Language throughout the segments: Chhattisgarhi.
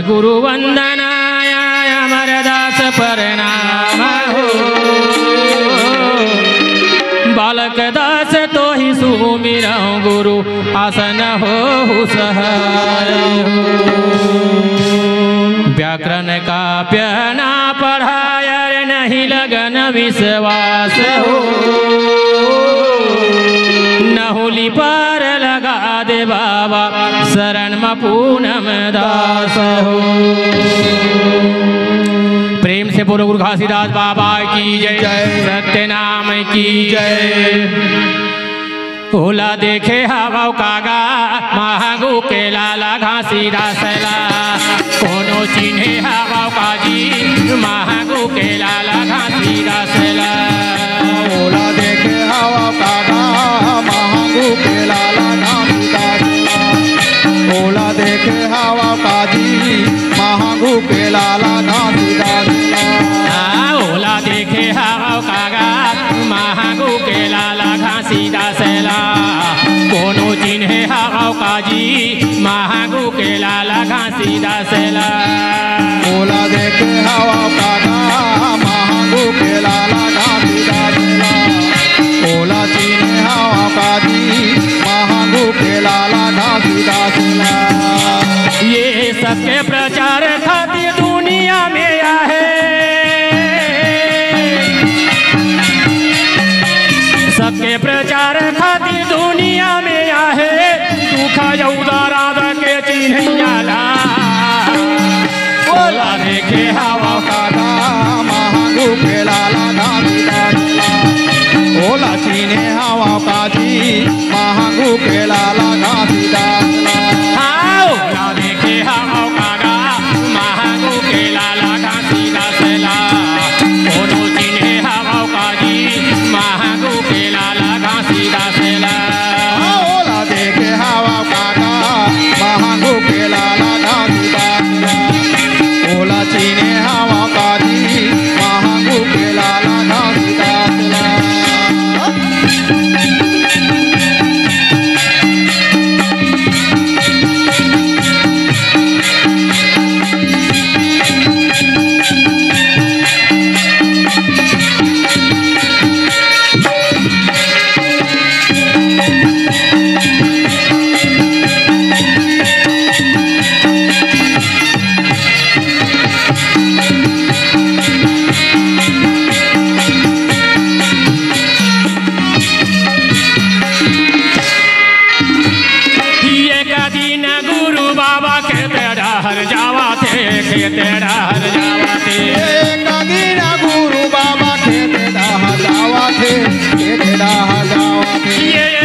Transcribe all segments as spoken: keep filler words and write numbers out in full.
गुरु वंदना अमरदास प्रणाम हो। बालक दास तोहि सुमिरौं गुरु आसन होहु सहाय हो। व्याकरण काव्य ना पढ़ाय रे नहीं लगन विश्वास हो। नहुली पार लगा दे बाबा शरण म पूनम दास हो। प्रेम से बोलो गुरु घासीदास बाबा की जय। जय। सत्यनाम की जय। ओला देखे हवव का गा महँगू के लाला घासीदास ला। कोनो चिन्हे हवव का जी महँगू के लाला घासीदास ला। ओला देखे हवव का गा महँगू के लाला घासीदास ला। ओला देखे हवव का जी महँगू के लाला घासीदास ला। आ, ओला देखे हवव का गा महँगू के लाला घासीदास ला। कोनो चिन्हे हवव का जी महँगू के लाला घासीदास ला। ओला देखे हवव का गा महँगू के लाला घासीदास ला। ओला चिन्हे हवव का जी महँगू के लाला घासीदास ला। ये सबके प्रचार खातिर दुनिया में आहे। सबके प्रचार खातिर दुनिया में आहे। दुख अउ दरद के चिन्हइया ला। ओला देखे हवव का गा महँगू के लाला घासीदास ला। ओला चिन्हे हवव का जी महँगू के लाला घासीदास ला। हाँ, ओला देखे हवव का गा महँगू के लाला घासीदास ला। कोनो चिन्हे हवव का जी महँगू के लाला घासीदास ला। हाँ, ओला देखे हवव का गा महँगू के लाला घासीदास ला। ओला चिन्हे हवव का जी महँगू के लाला घासीदास ला। एक दिन गुरु बाबा खेत डहर जावथे, खेत डहर जावथे। एक दिन गुरु बाबा खेत डहर जावथे, खेत डहर जावथे।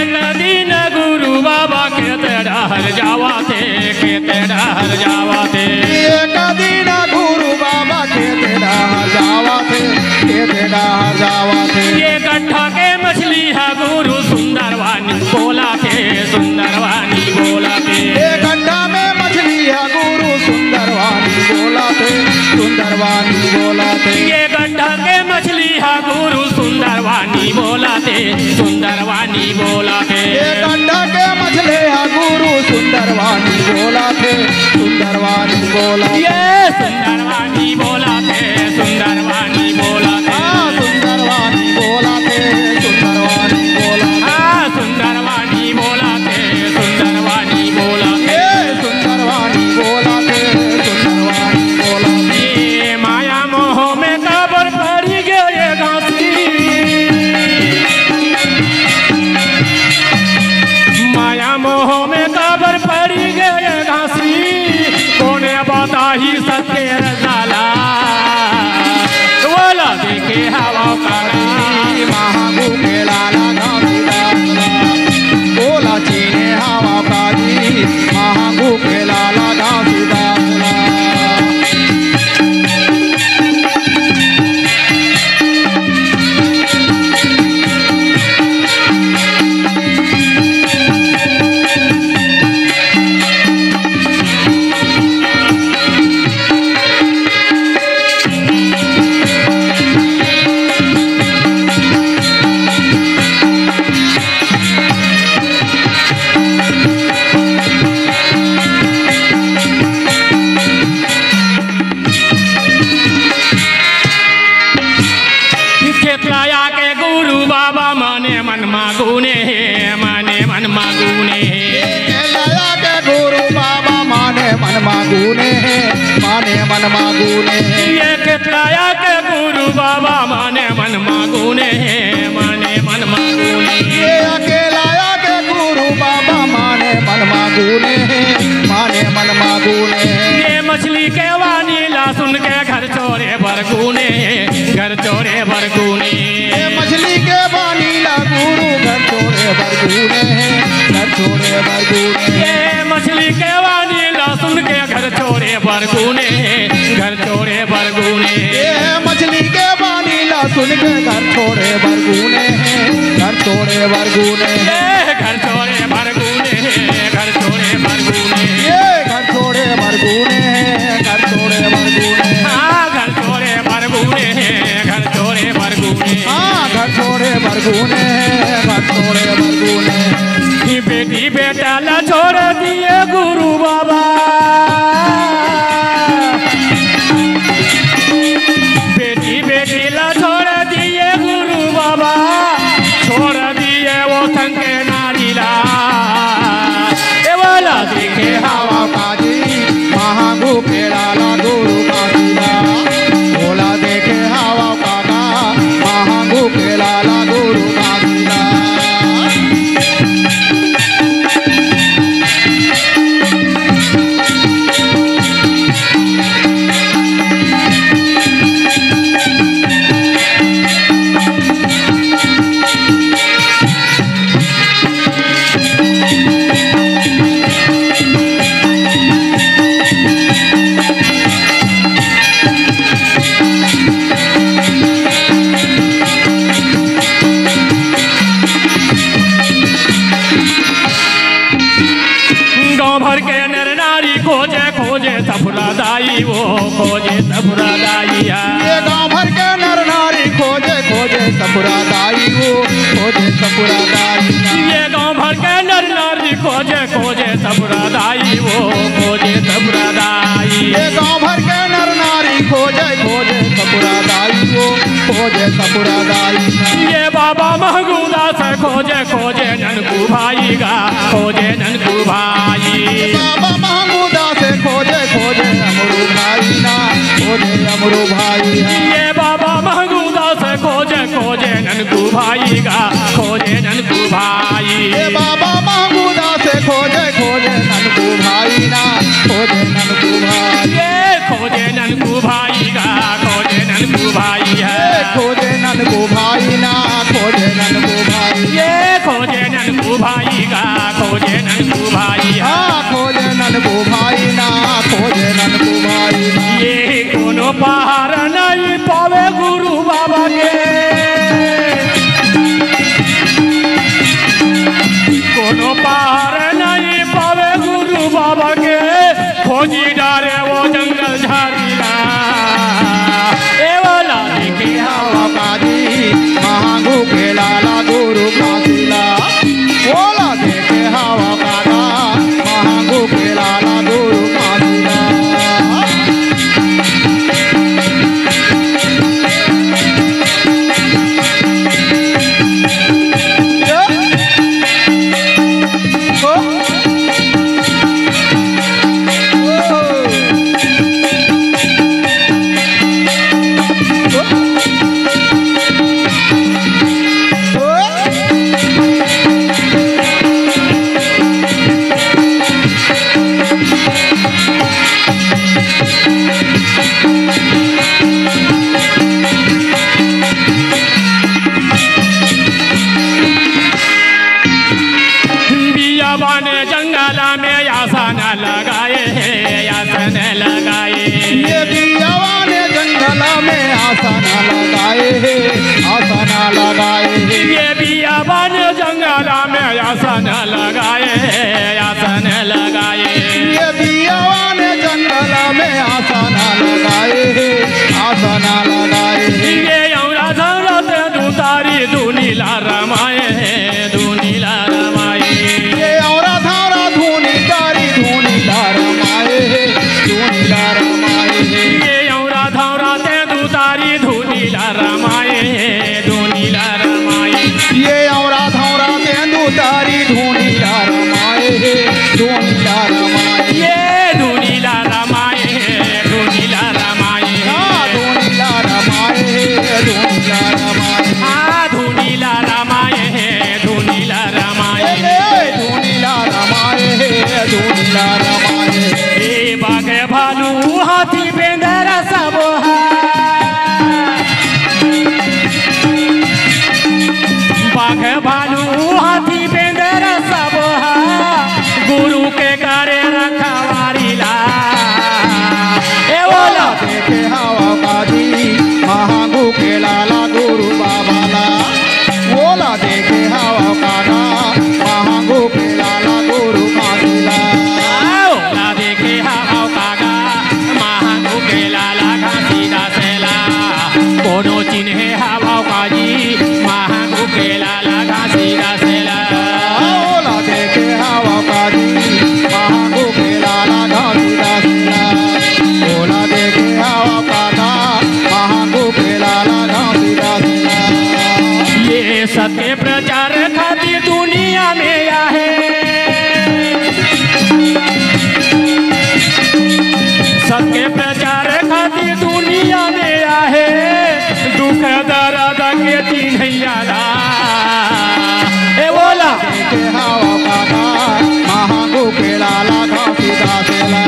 एक दिन गुरु बाबा खेत डहर जावथे, खेत डहर जावथे। एक दिन गुरु बाबा खेत डहर जावथे, खेत डहर जावथे। ये गड्ढा के मछली ह गुरु सुंदरवानी बोलथे, सुंदरवानी बोलथे। ये गड्ढा में मछली ह गुरु सुंदरवानी बोलथे, सुंदरवानी बोलथे। ये गड्ढा के मछली ह गुरु सुंदरवानी बोलथे, सुंदरवानी बोलथे। ये गड्ढा के मछली ह गुरु सुंदरवानी बोलथे, सुंदरवानी बोलथे। ये सुंदरवानी बोलथे, सुंदरवानी बोलथे। हाँ, सुंदरवानी बोलथे, सुंदरवानी बोलथे। हाँ, सुंदरवानी बोलथे, सुंदरवानी बोलथे। ये सुंदरवानी बोलथे, सुंदरवानी बोलथे। ये माया मोह में काबर पड़ी गे ये घासी। माया मोह में काबर पड़ी गे ये घासी। कोने बताही सत्य रजाला। ओला देखे हवव का गा महँगू के लाला घासीदास ला। ओला चिन्हे हवव का जी महँगू के लाला घासीदास ला। गुने हे, माने मन मा गुने हे। ये अकेला आके गुरु बाबा माने मन मा गुने हे, माने मन मा गुने हे। ये अकेला आके गुरु बाबा माने मन मा गुने हे, माने मन मा गुने हे। ये मछली के वाणी ला सुन के घर छोड़े बर गुने हे, घर छोड़े बर गुने हे। ये मछली के वाणी ला गुरु घर छोड़े बर गुने हे, घर छोड़े बर गुने हे। ये मछली के वाणी ला सुन के घर छोड़े बर गुने हे, घर छोड़े बर गुने हे। ये मछली के वाणी ला सुन के घर छोड़े बर गुने हे, घर छोड़े बर गुने हे। ये घर छोड़े बर गुने हे, घर छोड़े बर गुने हे। ये घर छोड़े बर गुने हे, घर छोड़े बर गुने हे। हाँ, घर छोड़े बर गुने हे, घर छोड़े बर गुने हे। हाँ, घर छोड़े बर गुने हे, घर छोड़े बर गुने हे। ये बेटी बेटा ला छोड़ दिए गुरु बाबा। बेटी बेटी ला छोड़ दिए गुरु बाबा, छोड़ दिए वो संग के नारी ला। ए वाला देखे हवा काजी, महागु के लाला गुरु काशी ला। बोला देखे हवा काका, महागु के लाला गुरु काशी ला। गांव भर के नर नारी खोजे, खोजे सपुरा दाई वो, खोजे सपुरा दाई हा। ये गांव भर के नर नारी खोजे, खोजे सपुरा दाई वो, खोजे सपुरा दाई हा। ये गांव भर के नर नारी खोजे, खोजे सपुरा दाई वो, खोजे सपुरा दाई। ये गांव भर के नर नारी खोजे, खोजे सपुरा दाई वो, खोजे सपुरा दाई। ये बाबा महंगू दास खोजे, खोजे ननकू भाई गा, खोजे ननकू भाई। बाबा महंगू दास खोजे, खोजे अमरू भाई ना, खोजे अमरू भाई ना। ये बाबा महंगू दास खोजे, खोजे ननकू भाई गा, खोजे ननकू भाई। ये बाबा महंगू दास खोजे, खोजे ननकू भाई ना, खोजे ननकू भाई। ये खोजे ननकू भाई गा, खोजे ननकू भाई हा। ये खोजे ननकू भाई ना, खोजे ननकू भाई। ये खोजे ननकू भाई गा, खोजे ननकू भाई हा। हाँ, खोजे ननकू भाई ना, खोजे ननकू भाई ना। ये कोनो पहाड़ नहीं पावे गुरु बाबा के। कोनो पार नहीं पावे गुरु बाबा के, खोजी डारे वो जंगल झाड़ी ला। ए वाला देखे हवा काजी, महांगू के लाला गुरु काशी ला। ओला देखे हवा काका, महांगू के लाला गुरु काशी ला। बियावान जंगल में आसन लगाए हे, आसन लगाए। ये बियावान जंगल में आसन लगाए हे, आसन लगाए हे। ये बियावान जंगल में आसन लगाए हे, आसन लगाए। ये बियावान जंगल में आसन लगाए हे, आसन देखे हवव का जी, महांगू के लाला गुरु बाबा ला। ओला देखे हवव का गा, महांगू के लाला गुरु घासीदास ला। ओला देखे हवव का गा, महांगू के लाला घासीदास ला। कोनो चिन्हे हवव का जी, महांगू के लाला घासीदास ला। ओला देखे हवव का जी, महांगू के लाला घासीदास ला। ओला देखे हवव का गा, महांगू के लाला घासीदास ला। ये सत्य प्रचार खातिर दुनिया में आहे। सत्य प्रचार खातिर दुनिया में आहे। दुख दर्द के चिन्हैया ला। ए ओला देखे हवव का गा, महांगू के लाला घासीदास ला।